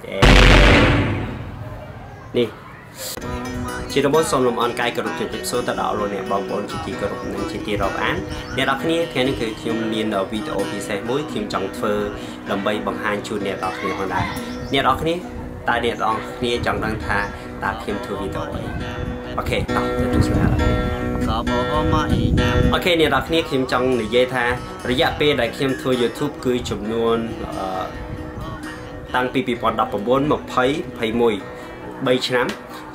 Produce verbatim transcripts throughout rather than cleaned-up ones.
Ê. Anai. Či đa ƀôn sôm lŏm ăn kai kơ rup čơdip sô ta đao lu anai ƀơ̆ng ƀôn či ti kơ rup anŭn či ti rŏk an. Anai đah kơnai, kơnai kơ kơnai min đao video pi sĕh mui kơnai čang thơ lŏm ƀai ƀơ̆ng han ču anai đah kơnai hŏng đah. Anai đah kơnai, ta anai đah kơnai čang đăng tha ta kơnai thơ video. Ok, ta tŭ sla. Ok, anai đah kơnai kơnai čang anai yơh tha. Rơyă pê đah kơnai thơ YouTube kơ čơmnuôn, ơ, tăng pi pi puăn đah pơƀôn mă phai, phai mui. Ƀai čơnam.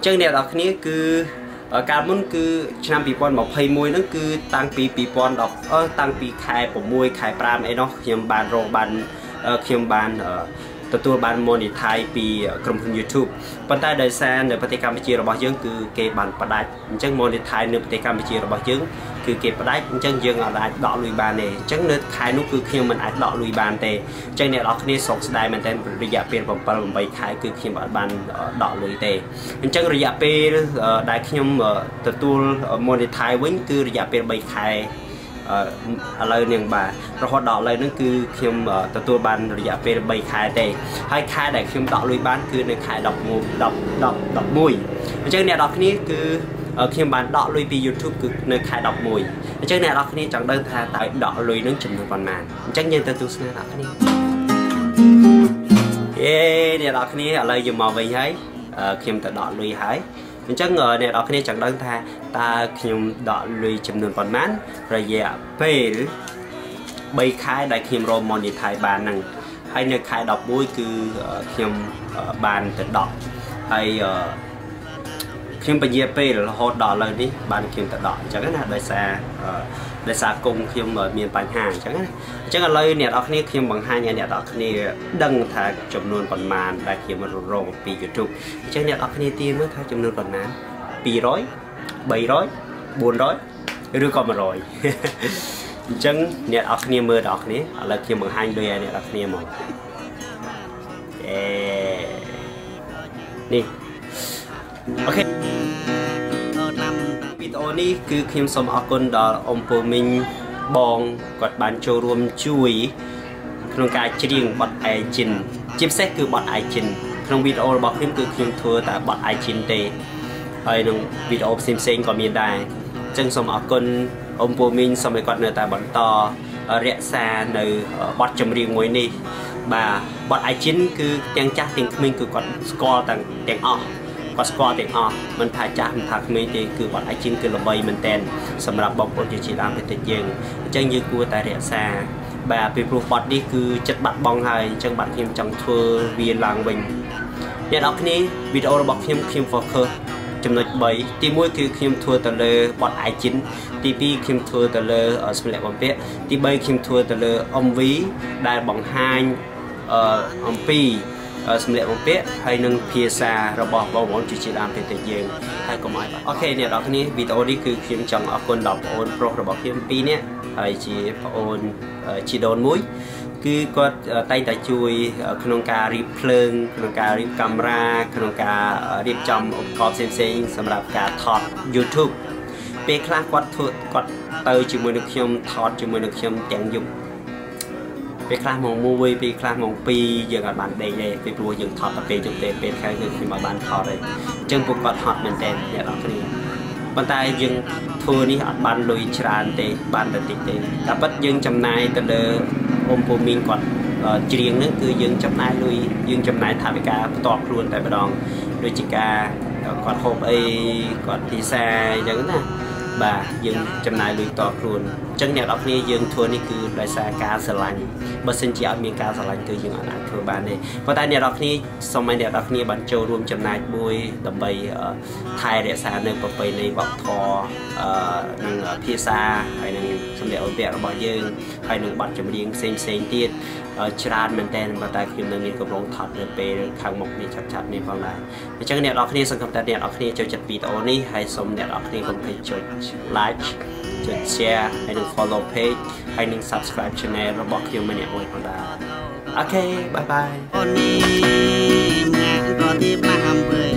Čang anai đah kơnai kơ, ơ, kar mŭn kơ čơnam pi puăn mă phai mui anŭn kơ tăng pi pi puăn đah, ơ, tăng pi khai pơmui khai pram ê noh kơnai ƀan rô ƀan, ơ, kơnai ƀan, ơ, tơtul ƀan monetize pi, ơ, krŭm hŭn YouTube. Pơntai đah sa anai pơtê Kampuchia rơbah jơ̆ng kơ kơ ƀan pơđač. Čang monetize anai pơtê Kampuchia rơbah jơ̆ng kơ kơ pơđač, čang jơ̆ng ăt đah đao lui ƀan anai. Čang anai khai anŭn kơ kơnai mơ̆n ăt đao lui ƀan tê. Čang anai đah kơnai sŏk sơdai mơ̆n tơl rơyă pê pơpăl ƀai khai kơ kơnai ƀan, ơ, đao lui tê. Čang rơyă pê, ơ, đah kơnai, ơ, tơtul, ơ, monetize wơ̆n kơ rơyă pê ƀai khai, ơ, alơ anai ƀa. Rơhŏt đao lui anŭn kơ kơnai, ơ, tơtul ƀan rơyă pê ƀai khai tê. Hơi khai đah kơnai đao lui ƀan kơ anai khai đah mui, đah, đah, đah mui. Čang anai đah kơnai kơ, ơ, kơnai ƀan đao lui pi YouTube kơ anai khai đah mui. Čang anai đah kơnai čang đăng tha ta đao lui anŭn čơmnuôn ƀan man. Čang jơ̆ng ta tŭ sla đah kơnai. Ê, anai đah kơnai, alơ yơh mă ƀai hai. Ơ, kơnai ta đao lui hai. Čang, ơ, anai đah kơnai čang đăng tha ta kơnai đao lui čơmnuôn ƀan man. Rơyă pê ƀai khai đah kơnai rô monetize ƀan anŭn. Hơi anai khai đah mui kơ, ơ, kơnai, ơ, ƀan tơdŏ. Hơi, ơ, kơnai pơjĕ pê rơhŏt đao lui anai ƀan kơnai tơdŏ. Čang anai đah sa, ơ, đah sa kơnai kơnai, ơ, min panh ha. Čang anai. Čang alơ anai đah kơnai kơnai ƀơ̆ng han anai đah kơnai đăng tha čơmnuôn ƀan man đah kơnai rô rô pi YouTube. Čang anai đah kơnai ti mơ̆ tha čơmnuôn ƀan man. Pi rơi, ƀai rơi, ƀôn rơi. Rư̆ kơ mă rơi. Čang anai đah kơnai mơ̆ đah kơnai, alơ kơnai ƀơ̆ng han đơi anai đah kơnai mơ̆. Ê. Anai. Ok. Video anai kơ kơnai sôm akŏn đah ôm pô min ƀơ̆ng kơt ƀan čô ruăm čui. Kơnơ̆ng ka čơđiăng ƀăt ai jin. Čip sĕh kơ ƀăt ai jin. Kơnơ̆ng video rơbah kơnai kơ kơnai thơ ta ƀăt ai jin tê. Hơi anŭn video sĭm sĭm kơ min đah. Čang sôm akŏn ôm pô min sôm ai kơt anai ta ƀơ̆ng tơ, ơ, rơyă sa anai, ơ, ƀăt čơmriăng mui anai. Ƀa ƀăt ai jin kơ tiăng čah tiăng kơmĭn kơ kơt skol tiăng, tiăng ôh. Kơt skol tiăng ôh. Mơ̆n tha čah mơ̆n tha kơmĭn tê kơ ƀăt ai jin kơ lŏm ƀai mơ̆n tơl. Sơmrăp ƀơ̆ng ƀôn či či đam pơtê jơ̆ng. Čang jơ̆ng kơ ta rơyă sa. Ƀa pi pluh ƀăt anai kơ čĕt ƀăt ƀơ̆ng hơi, čang ƀăt kơnai čang thơ wĭ lăng wơ̆n. Anai đah kơnai video rơbah kơnai kơnai focus. Čơmnuăt ƀai. Ti mui kơ kơnai thơ tơlơi ƀăt ai jin. Ti pi kơnai thơ tơlơi, ơ, sơmlĕ ƀơ̆ng pĕ. Ti ƀai kơnai thơ tơlơi ôm ƀai. Đah ƀơ̆ng han, ơ, ôm pi. Ơ, sơmlĕ ƀơ̆ng pĕ. Hơi anŭn pia sa rơbah ƀơ̆ng ƀôn či či đam pơtê jơ̆ng. Hơi kơmai ƀă. Ok, anai đah kơnai video anai kơ kơnai čang akŏn đah pô ôn pruh rơbah kơnai pi anai. Hơi či pô ôn, ơ, či đôn mui. Kơ kơt, ơ, tai ta čui, ơ, kơnơ̆ng ka rip plơ̆ng, kơnơ̆ng ka rip kamera, kơnơ̆ng ka, ơ, rip čăm ôm kơt sĭm sĭm sơmrăp ka thot YouTube. Pê klah kơt thot, kơt tơ či mui anŭn kơnai thot či mui anŭn kơnai tiăng yŭp. Pê klah mơ̆ng mui, pê klah mơ̆ng pi, jơ̆ng ăt ƀan đei đei, pê pluh jơ̆ng thot ta pê yŭp đei, pê klah jơ̆ng kơnai ƀan thot đei. Čang ƀu kơt thot mơ̆n tê, anai đah kơnai. Pơntai jơ̆ng thơ anai ăt ƀan lui čran tê, ƀan tơtĭt tê. Tơpă jơ̆ng čơmnai tơlơi ôm pô min kơt, ơ, čơđiăng anŭn kơ jơ̆ng čơmnai lui, jơ̆ng čơmnai tha ƀe ka pơtô kơlŭn tê ƀơ̆ng. Lui či ka, ơ, kơt hŏp ai, kơt ti sa, jơ̆ng anai. Ƀa, jơ̆ng čơmnai lui pơtô kơlŭn. Čang anai đah kơnai jơ̆ng thơ anai kơ đah sa ka sơlañ. Ƀa sĭn či ăt min ka sơlañ kơ jơ̆ng ăt thơ ƀan anai. Pơntai anai đah kơnai sôm anai đah kơnai ƀan čô ruăm čơmnai ƀui, lŏm ƀai, ơ, thai rơyă sa anai pơpai anai ƀăp thô, ơ, anŭn, ơ, pia sa, hơi anŭn sơmlĕ ôm pĕ rơbah jơ̆ng, hơi anŭn ƀăt čơmriăng sĭm sĭm tê, ơ, čran mơ̆n tê, pơntai kơnai anŭn min kơ ƀơ̆ng thot anai pê khăng mŏk anai čăp čăp anai pơntai. Čang anai đah kơnai sơngkăm ta anai đah kơnai čô čăt video anai, hơi sôm anai đah kơnai kơnơ̆ng kơ čô like, čô share, hơi anŭn follow page, hơi anŭn subscribe channel rơbah kơnai mơ̆n anai ƀôn pơntai. Ok, bye bye. Ôn anai mă kơt ti plah hăm ƀai.